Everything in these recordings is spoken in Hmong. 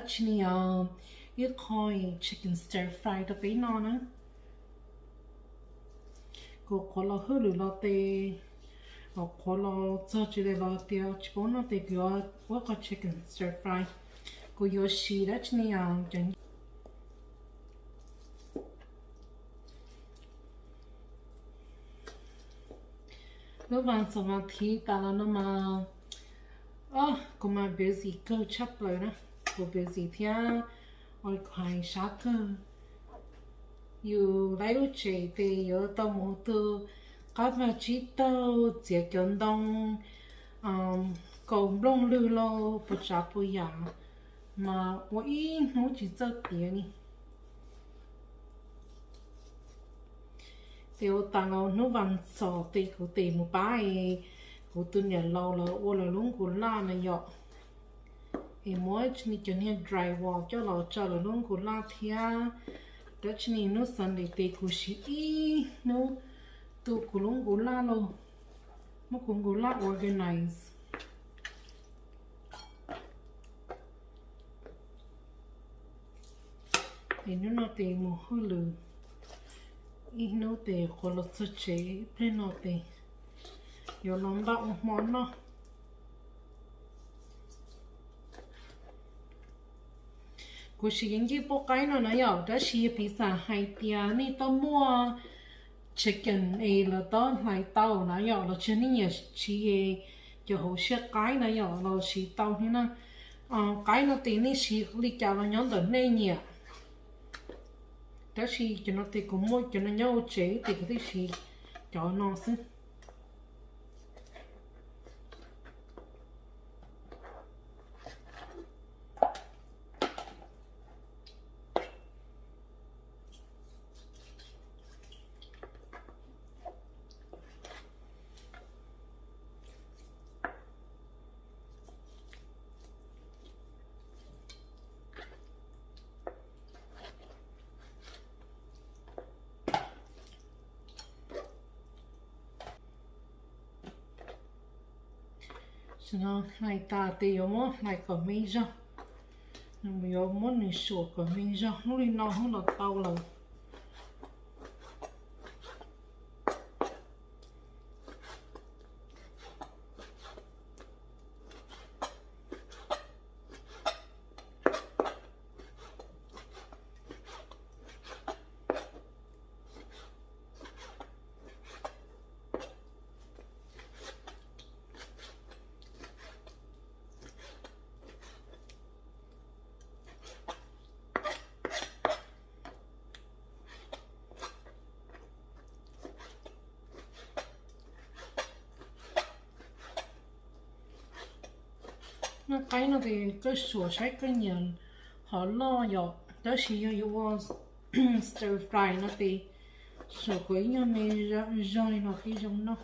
Tsis ni yog ib qho chicken stir fry rau peb noj na. Kuv qhuav los hwj lwm los tes, qhuav los txog tsis li los tias tsis paub noj tes kuv yuav ua qho chicken stir fry. Kuv yuav siv dab tsi ni yog cov Lub vas xov vas thiv tas los no mas, o, kuv mas busy kawg tshaj plaws na. Kuv busy thiab ua kuv hais sab kawg. Yus laib lub tsev tes yuav tau mus tu qab vaj tsib taug, txiav cov ntoo, kaus nplooj lwg lauj, puas tsav puas yam, mas ua ib hnub tsis txawj tiav li. Tes ua tas los hnub vas xos tes kuv tes mus pab es kuv tus niam laus lawv ua lawv lub nkus laj na yom. Es muab cov niag drywall coj los tso lawv lub nkus laj thiab. Tab sis hnub Sunday tes kuv siv ib hnub tu kuv lub nkus laj lauj, muab kuv nkus laj organize. Es hnub no tes mus hauj lwm ib hnub tes qhuav los txog tsev, ib pliag no tes yuav los npaj ua hmo noj. Kuv siv yeej yij pub qaib no na yom, tab sis piv xam hais tias nej tau muaj chicken es lawv tau hlais tau na yom, los tsis nej nyiam siv cov hauv siab qaib na yom, los siv tau thiab na. Qaib no tes nej siv li cas los nyob ntawm nej nyiam. Tab sis cov no tes kuv muaj cov no nyob hauv tsev tes kuv thiaj siv cov no xwb. Tam sim no hlais tas tes yuav muab hlais kom me zog, yuav muab nws suam kom me zog, hnub li no hnub los tau lawm. Noj qaib no tes koj suam saib koj nyiam hom loj yom, tab sis yog yuav ua stir fry no tes suam kom ib nyuag me zog li no thiaj zoo noj.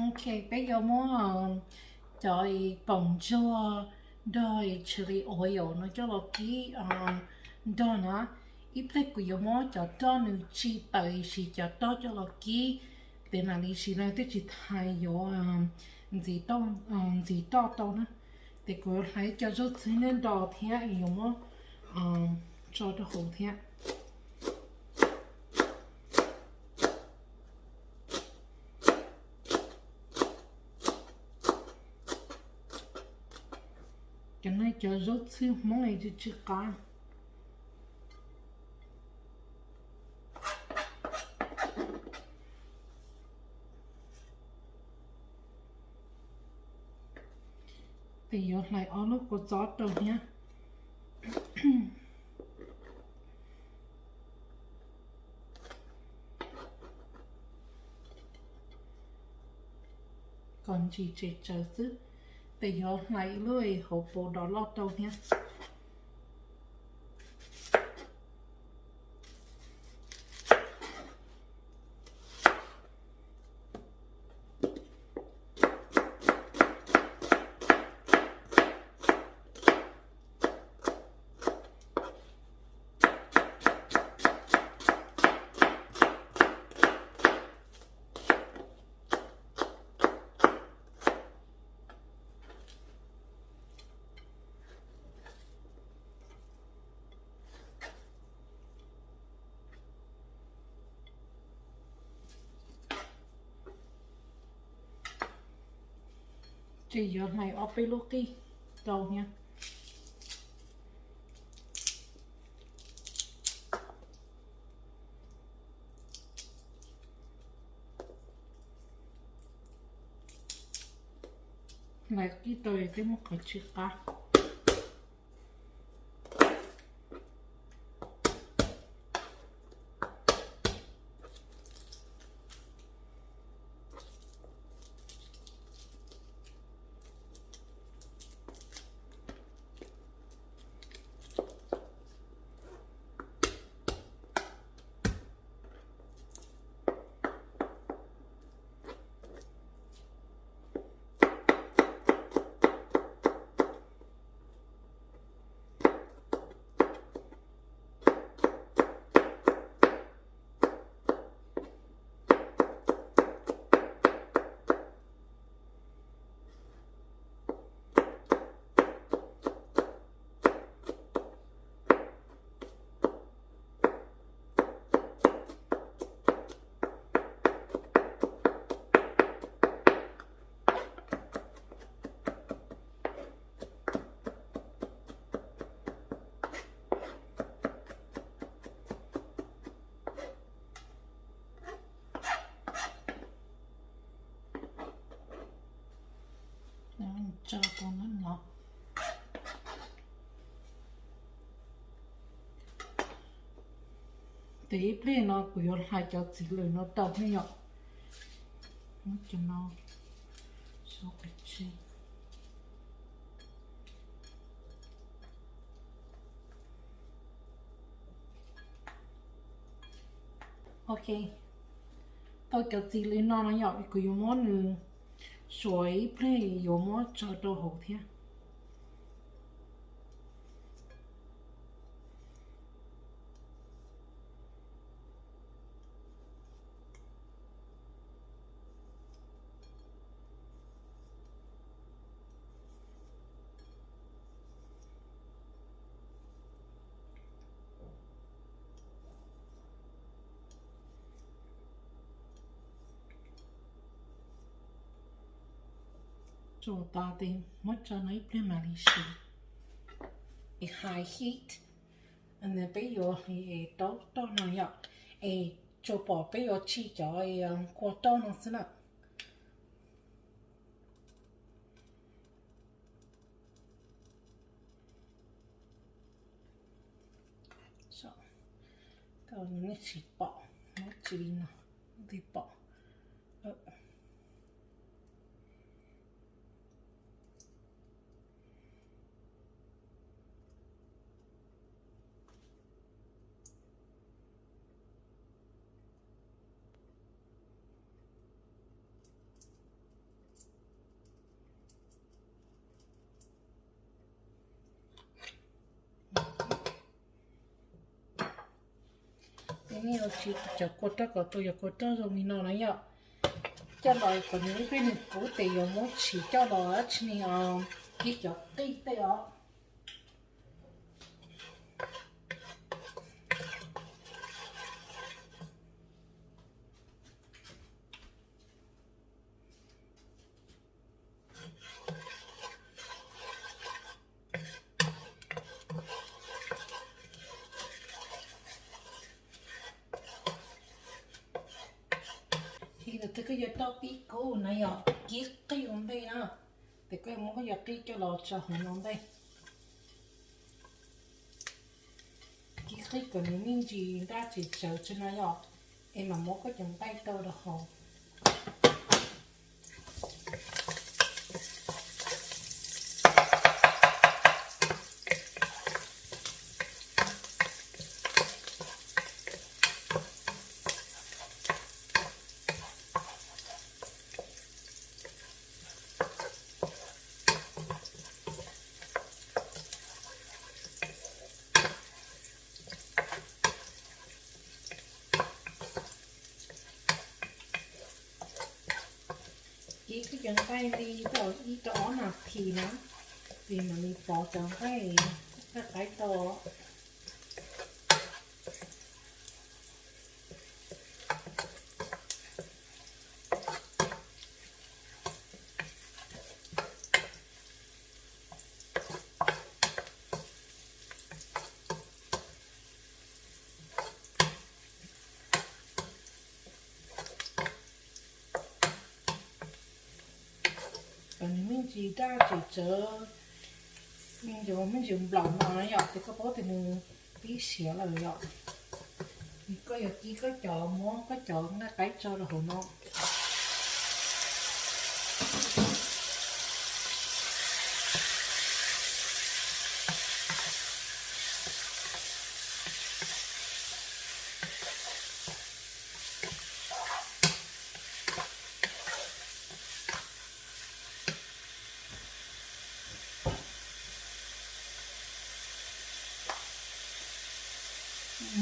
Ok, peb yuav muab cov poom ntsuag nrog chili oil no coj los kib nrog na. Ib pliag kuv yuav muab cov roj nws tsis tawm siv cov roj coj los kib, tes mam li siv no twb tsis tas yuav ntxiv roj tau na. Tes kuv yuav hlais cov zaub txhwb nyob nrog thiab yuav muab tso rau hauv thiab. Cov no cov zaub txhwb Hmoob es tsw tsw qab. Tes yuav hlais ob lub kua txob rau thiab. Kom ntsis tsem tsawv xwb, tes yuav hlais lub hauv paus dov loj rau thiab. Ces yuav hlais ob peb lub qij rau thiab. Hlais qij rau twb muab qhov tsis qab. Tso rau no. Ces ib pliag no kuv yuav hlais cov txiv lws no rau ne yom. Muab cov no sau qhov tse. Ok, tau cov txiv lws no no yom, kuv yuav muab nws suav ib pliag yuav muab tso rau hauv thiab. Tso tas tes muab tso no ib pliag mam li siv. Es high heat, peb yuav hliv es rau roj no yom, es tsuas pom peb yuav tsim cov kua roj no xwb na. Tsis pom, muab tsis li no, tis pom. Peb yuav tsim cov kua roj kom tau cov kua roj zoo li no na yom. Coj los kom nws ib pliag nws kub tes yuav muab tsim coj los dab tsi ne, kib cov qij tej os. Ces ntawm twg koj yuav tau pib kub na yom, kib qij ua ntej na. Ces koj yuav muab koj cov qij coj los tso hauv no ntej. Kib qij kom nws me ntsis daj tsis tsawv tso na yom, es mam muab koj cov nqaij rau rau hauv. Kib koj cov nqaij li tau ib rau ob nas this na, ces mam li pov cov nqaij, nqaij qaib tau. Nws me ntsis daj tsis tsawv, me ntsis nplaum no yom, ces koj paub tias nws pib siav lawm yom. Koj yuav kib koj cov, muab koj cov nqaij qaib tso rau hauv no.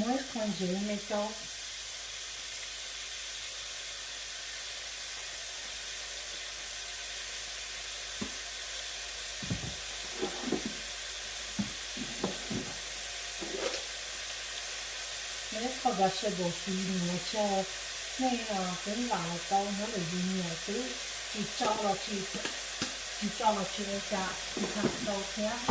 Muab ib qho ntsev me rau. Muab ib qho vegetable seasoning los tso, nej peb lam los tau, nyob lwm yus nyiam xwb, tsis tso los tsis, tsis tso los tsis ua cas, tsis tshaj tau thiab.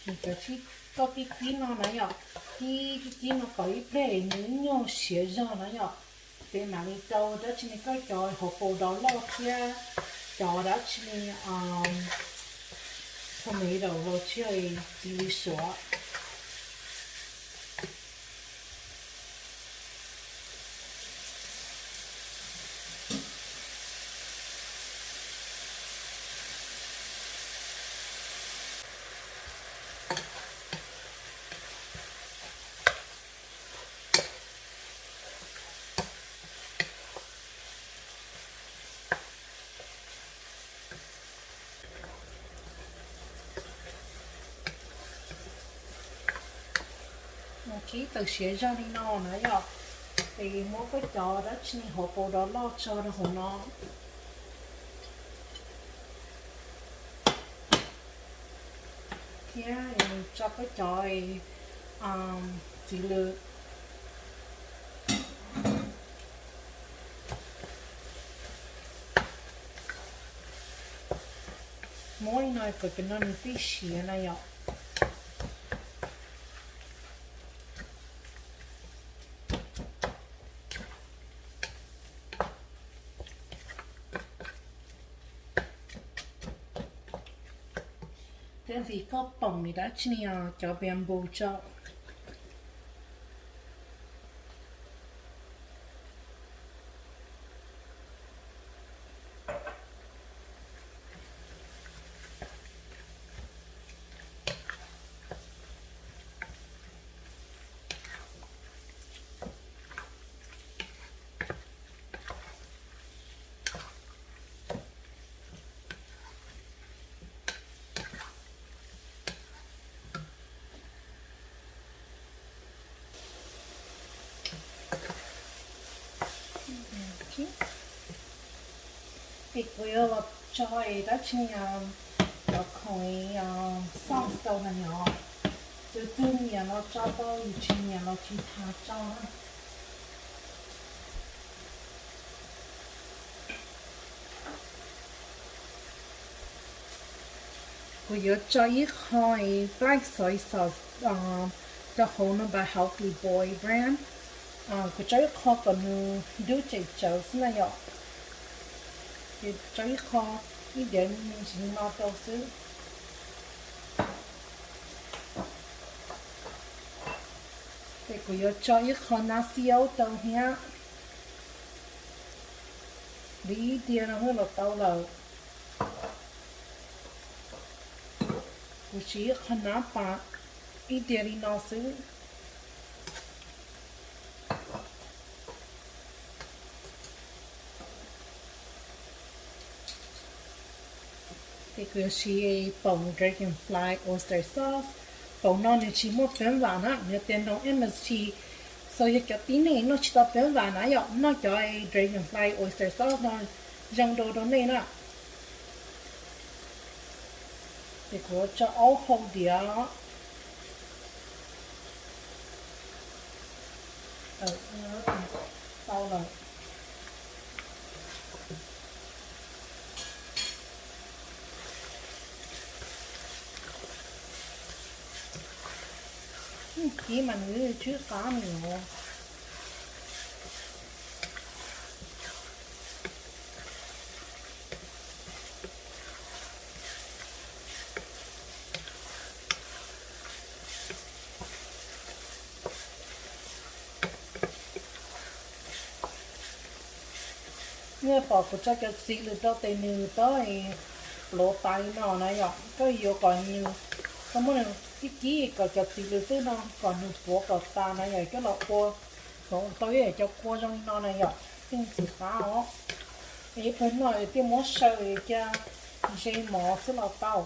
Ces cov tsis, koj kib kib no na yom, kib kib kib no kom ib pliag nws nyuag siav zog na yom, ces mam li rau dab tsi li koj cov hauv paus dov loj thiab cov dab tsi li tomato los tsis txiv li suav. Kib tau siav zog li no na yom, ces muab koj cov dab tsi li hauv paus dov loj tso rau hauv no. Thiab tso koj cov txiv lws. Muab li no kom cov no nws tib siav na yom. Thiab nqhis koj poom li dab tsi li os, cov bamboo tso. Es kuv yuav los tso dab tsi, cov khoom sauce rau na yom. Tus twg nyiam los tso rau, yus tsis nyiam los tsis tas tso. Kuv yuav tso ib qho black soy sauce rau hauv no, by Healthy Boy brand. Kuv tso ib qho kom nws dub tsem tsawv xwb na yom. Ces tso ib qho, ib diav me ntsis no rau xwb. Ces kuv yuav tso ib qho nab xib aub rau thiab. Li ib diav no los tau lawm. Kuv siv ib qho nab pas ib diav li no xwb. Ces kuv yuav siv poom dragonfly oyster sauce. Poom no nws tsis muaj peeb vam na, nws tias no M S G. So yog cov tib neeg noj tsis tau peeb vam na yom, noj cov dragonfly oyster sauce no zoo dua rau nej na. Ces kuv tso aub hau diav. Tau lawm. Kib mas nws tsw qab nws os. Nej pom kuv tso cov txiv lws rau tes nws tau pluav tas li no na yom, koj yuav kom nws, koj muab nws kib kib kom cov txiv lws tej no kom nws pluav kom tas na yom, coj los ua kom tau ib yam cov kua zoo li no na yom, tej ntxim qab os. Ib pliag no thiaj muab saw cia ze mov xwb los tau.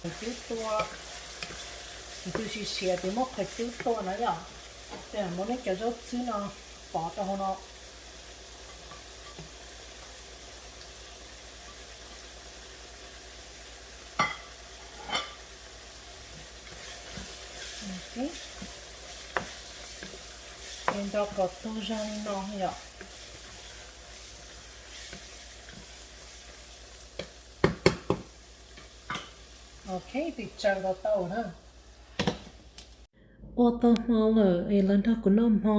Qhov cub tua, tus siav siav ces muab qhov cub tua na yom, ces muab nej cov zaub txhwb no pov rau hauv no. Ces nrog kom tug zoo li no yom. Ok, tis tsaws los tau na. Ua tau hmo lawm es los nrog kuv noj hmo.